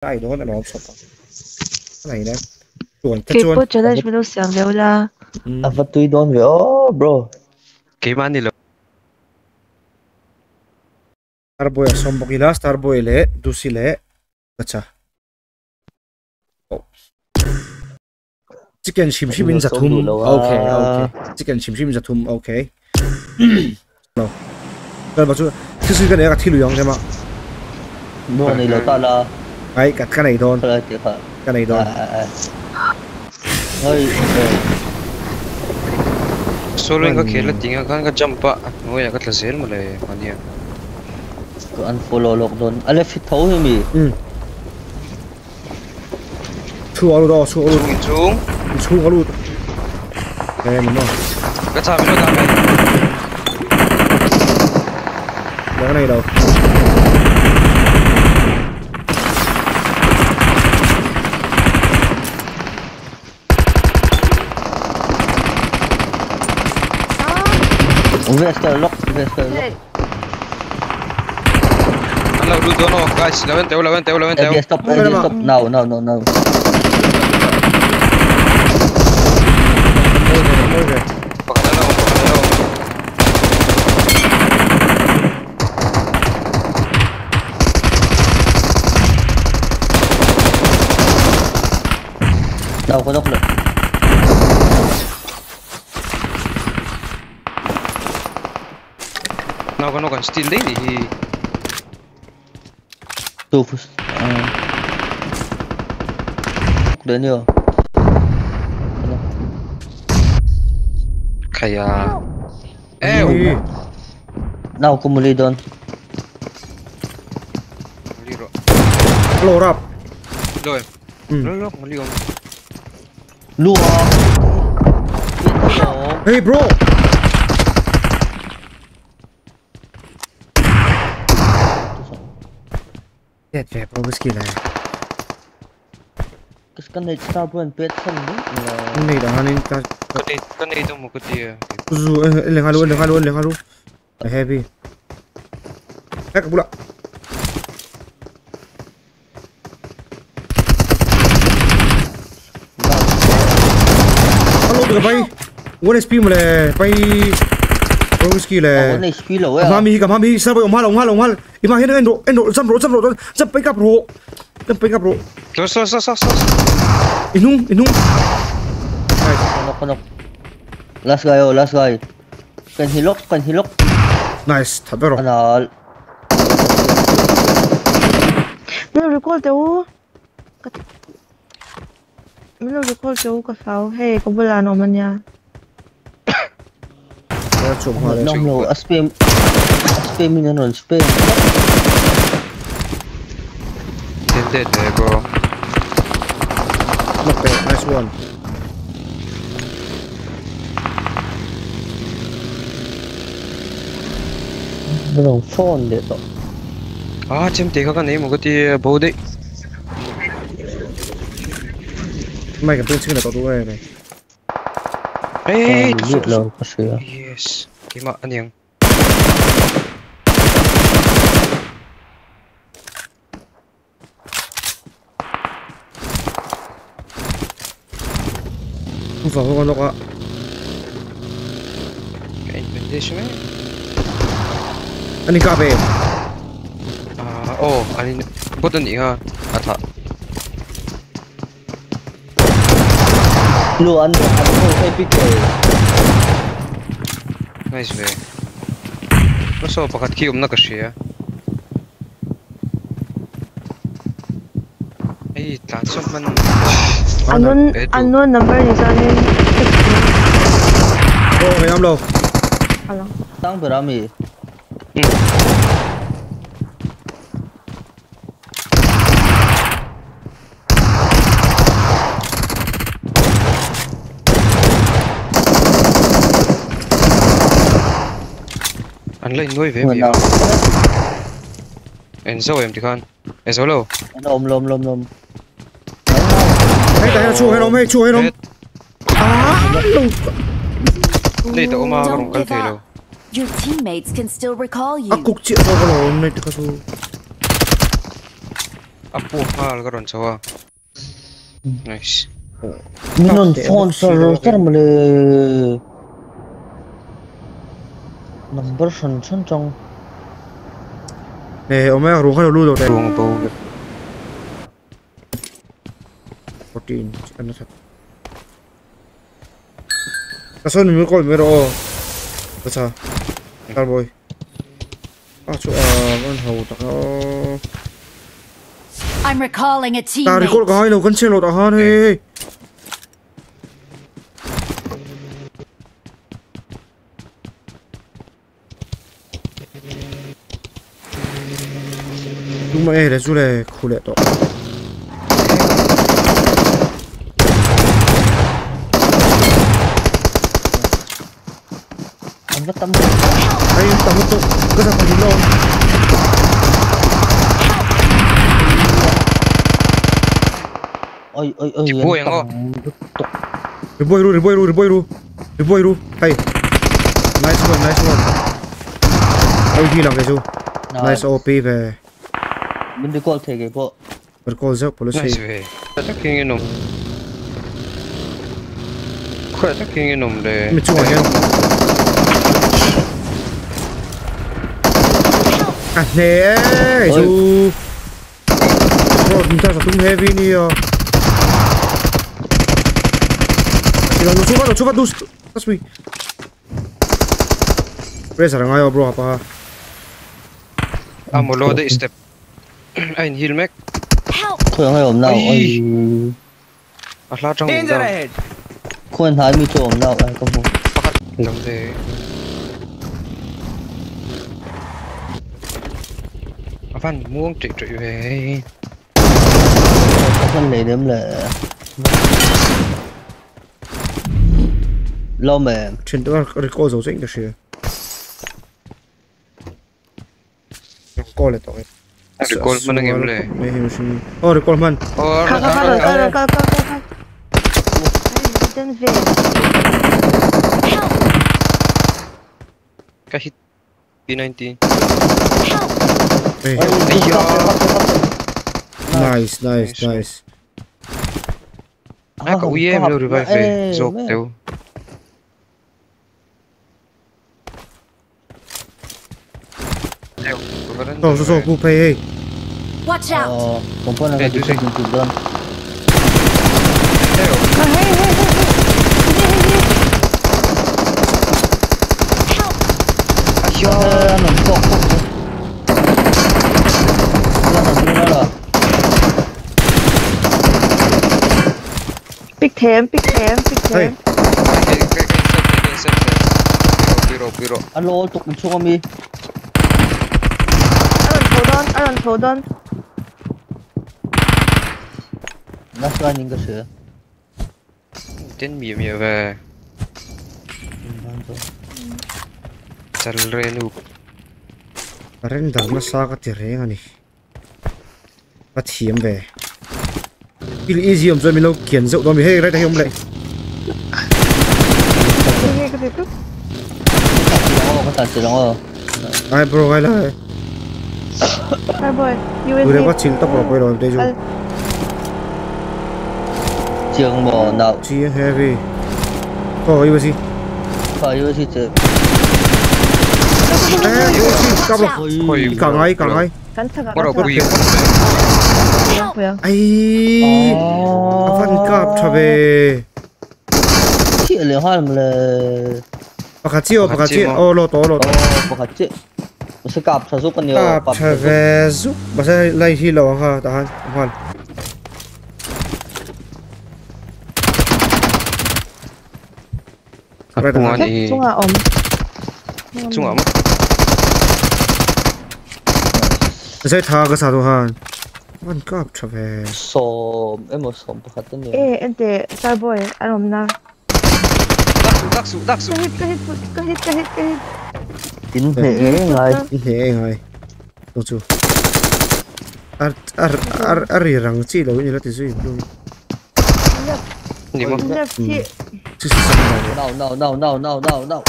Ai dawn alawm sawpa. Này nè. Chuan ka Kei chuan. pawh challenge min lo siam ve ula. Mm. A va tui dawn ve aw bro. Keimah ni lo. Starboy a sawm bawk ila Starboy leh Dusi leh Kacha. Oh. Chicken hrim hrim in zathum. Okay, okay. Chicken hrim hrim zathum. Okay. No. Kal ba chu thil kan ek a thil uyang chema. No nei lo ta la. Ai ka ka nei dawn. Khala ti kha. Ka nei dawn. Hei. Solo in ka khel a tinga khan ka jump a hnuaiah ka tla zel mawle ania. Ka unfollow lawk dawn. A left hi tho hi mi. Um. Chhung a lut aw, chhung a lut. Chhung inchhung. Chhung a lut. Eh ni maw. Ka chah min lo dah ve. Ka nei lo. Vester lock, Vester lock. An lo lut dawn aw guys, lo en teu lo en teu lo en teu. AD stop, AD stop. Now, now, now, now. Pakhat an lo awm, pakhat an lo awm. Now ka knock leh. Now ka knock an steal daih nih hi. Tu Daniel. Khaya. Ew. Now ka muli dawn. Muli rawh. Hello rap. Loy. Lo lo muli awm. Lu a. Hey bro. Dead ve bro whiskey le. Kan nei star brand pet san ni. Nei da hanin ka Ka nei ka nei dawn maw ka ti a. Zu le ngalu le ngalu le ngalu. Heavy. Ek bula. Hello ka pai. 1 HP mole pai bro whiskey le. 1 HP lo e. Mami ka mami sa bai om hal om hal om hal. Ima hen en ro en ro jam ro jam ro jam pai kap ro. Jam pai kap ro. So so so so so. Inung inung. Nice. Knock knock. Last guy oh, last guy. Kan hilok, kan hilok. Nice, that bro. Ana. Min lo recall teh u. Min lo recall teh u ka hlau. Hei ka bulah an awm ania. Nom lo a spam a spam in an rawn spam. Dead dead ve bro. Knock there, nice one. Rawn phone leh tawh. Ah chem te kha ka nei maw ka ti bo daih. Mai ka peng ching la tawh duh em. Hey, lut lo ka hria. Yes, keimah aniang. Vang ho ka nawk a. Ka in bandage mai. Ani ka ve. Ah, aw, ani bot ani kha a thah. Lu an an ho hei pi ke. Nice ve. Ka saw pakhat khi awmna ka hria. Hei tlan sawn hman. Unknown unknown number ni chuanin Aw hei am lo. Alo. Tang ber a mi. An la innuai ve mi a. En zo em tikhan. E zo lo. An awm lawm lawm lawm. Hei tah hian a chhuak hian a awm hei chhuak hian a awm. Ah lo. Nei ta awm a ka rawn kal thei lo. Your teammates can still recall you. A kuk chiah zawk alawm nei te kha chu. A pu hal ka ron chawa. Nice. Minon phone sar male. Number shan chan chang. Eh, oma ruang kha lu do te. Ruang bo. 14 ano sa. Kaso mi call mero. Acha. Car boy. A chu a an ho tak o. I'm recalling a Ta recall teammate. ka hai lo kan chen lo ta han he. Đúng mà le chu le khu le to. An va tam. Ai tam to ka sa pa lo. Oi oi oi. Chị bui ang Reboy ru reboy ru reboy ru. Reboy ru. Hey. Nice one, nice one. Oi hi lang ke chu. Nice OP ve. Min recall the ge po. Recall zau policy. Nice ve. Taking in om. Khwa taking in om le. Mi chu hian. À nè chu. Bro, chúng ta sẽ tung heavy ni à. Chỉ là nó chú bắt dus. That's me. Press rằng ai bro apa. A mo lo de step. Ein heal mek. Help! Khoi ngai om nau. Oi. A hla tang Danger ahead. Khoi nhai mi chu om nau ai ka mu. Pakhat lam de. A van muang tri tri ve. Ka phân lấy dem le. Lo me. Trên đó recall dấu chính được xí. Recall lại tao. Recall man ang em le. Mẹ hiểu xí. Oh recall man. Oh, Ka ka ka ka ka ka ka. Ai, den ve. Help! Ka hit P90. Help! Ê, nice nice nice. A ka ui em lo revive ve. Zok teu. So so so ku pay hey. Watch out! Ờ, còn con này Ê, cái tôi gì cũng đơn. À, hey hey hey hey. Help! Ờ, nó có có. Nó nó nó. Pick them, pick them, pick Hey. them. Cái cái set piro piro. Alo, tục chung mi. Aron thâu don, aron thâu don. Last one in cái sữa. Tên mì mì về. Chal re nu. Render na sa ka ti reng ani. Ka thiam ve. Il easy om chuan min lo kian zeuh dawn mi hei right a hi awm leh. Cái cái cái Cái chỉ long ờ. Ai bro ai lai. Hi boy, you Ture with ba chil tak ro poi lo te chu. Trường bò nào. Chi heavy. Ko yêu gì? Phải yêu gì chứ. Ê, yêu gì? Cặp rồi. Khoi Càng ngay, càng ngay. Cẩn thận Bắt đầu bùi. Help! Ai. A van kap tha ve. Chị liền hoa làm là. Pakhat chi o, pakhat chi. O lo to lo to. Ờ, pakhat chi. Sẽ cặp sản xuất con nhiều. Kap tha ve zu. Ba sa lai hi lo ang ha ta han. Han. Right Trung han. ani. Chung à om. Trung am. Sai tha ka sa tu han. Van kap tha ve. Sòm, em một sòm pakhat tên nhiều. Ê, em te star boy, aron na. Dak su dak su. Ka hit, ka hit, ka hit, ka hit, ka hit. Kín hệ ngay. He ngai. To chu. Ar ar ar ar ri rang chi lo ni la ti zui. Ni mo. Left chi. Chi chi sa. Nào nào nào nào nào nào nào.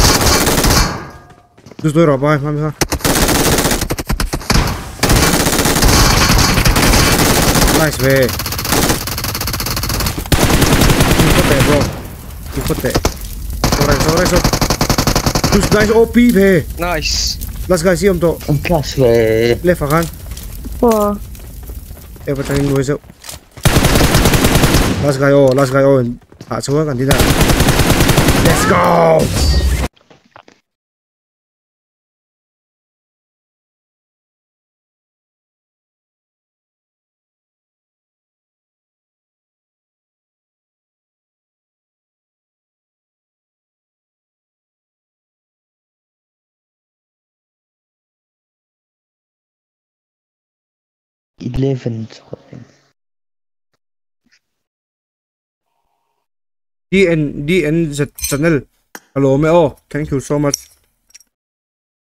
Tu tôi rồi bay, mami ha. Nice ve. Ikot teh bro. Ikot teh. Sorry, sorry, sorry. Nice OP ve. Nice. Last guy si om to. Ang class ve. Left akan. Wow. Eh patangin mo isa. Last guy oh, last guy oh. Ah, so kan dina. Let's go. 11 something. DN DNZ channel. Hello me oh. Thank you so much.